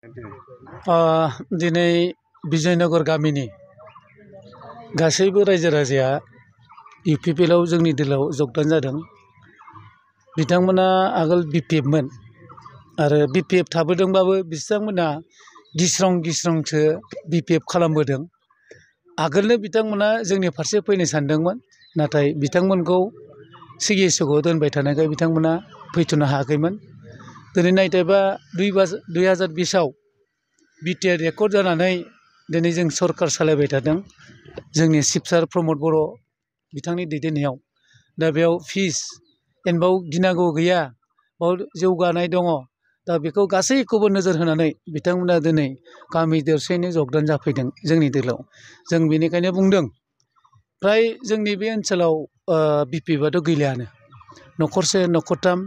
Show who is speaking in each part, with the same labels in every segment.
Speaker 1: दिनै बिजयनगर गामिनि गासैबो रायजो राजाया इउपिपिएलआव जोंनि दोलाव जगदान जादों। बिथांमोना आगोल बिपिएफमोन आरो बिपिएफ थाबोदोंबाबो बिथांमोना गिस्रंसो बिपिएफ खालामबोदों। आगोलनो बिथांमोना जोंनि फारसे फैनो सानदोंमोन, नाथाय बिथांमोनखौ सिगि सुगआव दोनबाय थानायखाय बिथांमोना फैथ'नो हायाखैमोन। दिनै नायथायबा 2020आव बिटिआर रेकर्ड जानानै दिनै जों सरकार सालायबाय थादों जोंनि चिफ सार प्रमद बर' बिथांनि दैदेननायाव। दा बेयाव फिस एनबाव गिनांगौ गैया, बाव जौगानाय दङ। दा बेखौ गासैखौबो नोजोर होनानै बिथांमोना दिनै गामि दरसेयैनो जगदान जाफैदों जोंनि दोलाव। जों बेनिखायनो बुंदों फ्राय जोंनि बे ओनसोलाव बिपिएफआथ' गैलायानो, न'खरसे न'खरथाम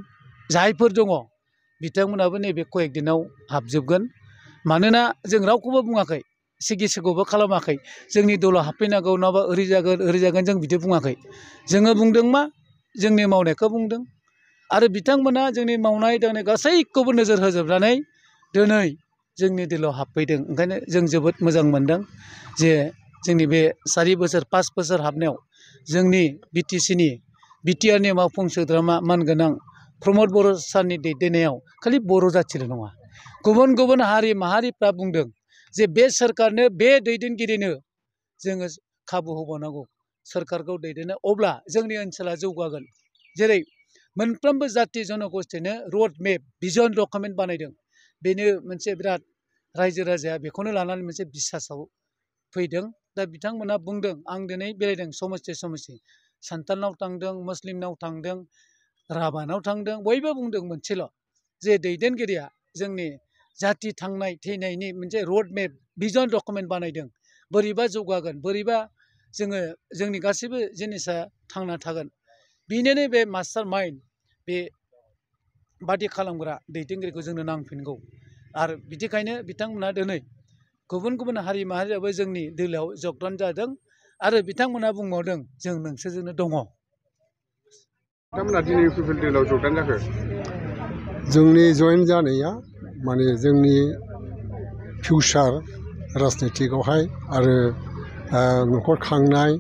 Speaker 1: जायफोर दङ बिथांमोनाबो नैबे कयेक दिनाव हाबजोबगोन। मानोना जों रावखौबो बुङाखै, सिगि सिगबो खालामाखै जोंनि दलाव हाबफैनांगौ नङाबा ओरै जागोन जों बिदि बुङाखै। जोङो बुंदों मा जोंनि मावनायखौ बुंदों आरो बिथांमोना जोंनि मावनाय दांनाय गासैखौबो नोजोर होजोबनानै दिनै जोंनि दोलाव हाबफैदों। ओंखायनो जों जोबोद मोजां मोनदों जे जोंनि बे 4 बोसोर 5 बोसोर हाबनायाव जोंनि बिटिआरनि मावफुं सोद्रोमा मानगोनां प्रमद बर' सारनि दैदेननायाव खालि बर' जाथिल' नङा, गुबुन गुबुन हारि माहारिफ्रा बुंदों जे बे सोरखारनो, बे दैदेनगिरिनो जोङो खाबु होबावनांगौ सोरखारखौ दैदेननो, अब्ला जोंनि ओनसोला जौगागोन। जेरै मोनफ्रोमबो जाथि जनगोष्ठीनो रड मेप भिजन डकुमेन्ट बानायदों। बेनो मोनसे बिराद रायजो राजाया बेखौनो लानानै मोनसे बिसासाव फैदों। दा बिथांमोना बुंदों, आं दिनै बेरायदों समस्ति सान्थालनाव थांदों, मुस्लिमनाव थांदों, राभानाव थांदों, बयबो बुंदों मोनसेल' जे दैदेनगिरिया जोंनि जाथि थांनाय थैनायनि मोनसे रड मेप भिजन डकुमेन्ट बानायदों। बोरैबा जौगागोन, बोरैबा जोङो जोंनि गासैबो जिनिसा थांना थागोन। बिनिनो बे मास्टार माइन्ड, बे बादि खालामग्रा दैदेनगिरिखौ जोंनो नांफिनगौ। आरो बिदिखायनो बिथांमोना दिनै गुबुन गुबुन हारि माहारियाबो जोंनि दोलाव जगदान जादों आरो बिथांमोना बुंबावदों जों नोंसोरजोंनो दङ।
Speaker 2: बिथांमोना दिनै इउपिपिएल दोलाव जगदान जाखो?
Speaker 3: जोंनि जयेन जानाया माने जोंनि फिउचार राजनितिकआवहाय आरो न'खर खांनाय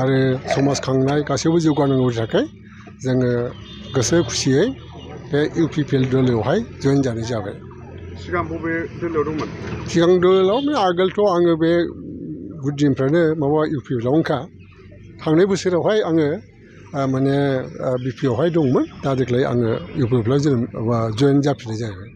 Speaker 3: आरो समाज खांनाय गासैबो जौगानांगौनि थाखाय जोङो गोसो खुसियै बे इउपिपिएल दोलोआवहाय जयेन जानाय जाबाय।
Speaker 2: सिगां बबे दोलोआव दंमोन?
Speaker 3: सिगां दोलोआव आगोलथ' आङो बे गुदिनिफ्रायनो माबा इउपिपिएलआवनोखा। थांनाय बोसोरावहाय आङो माने बिपिआवहाय दंमोन। दा देग्लाय आङो इउपिपिएलआव जयेन जाफिननाय जाहैबाय।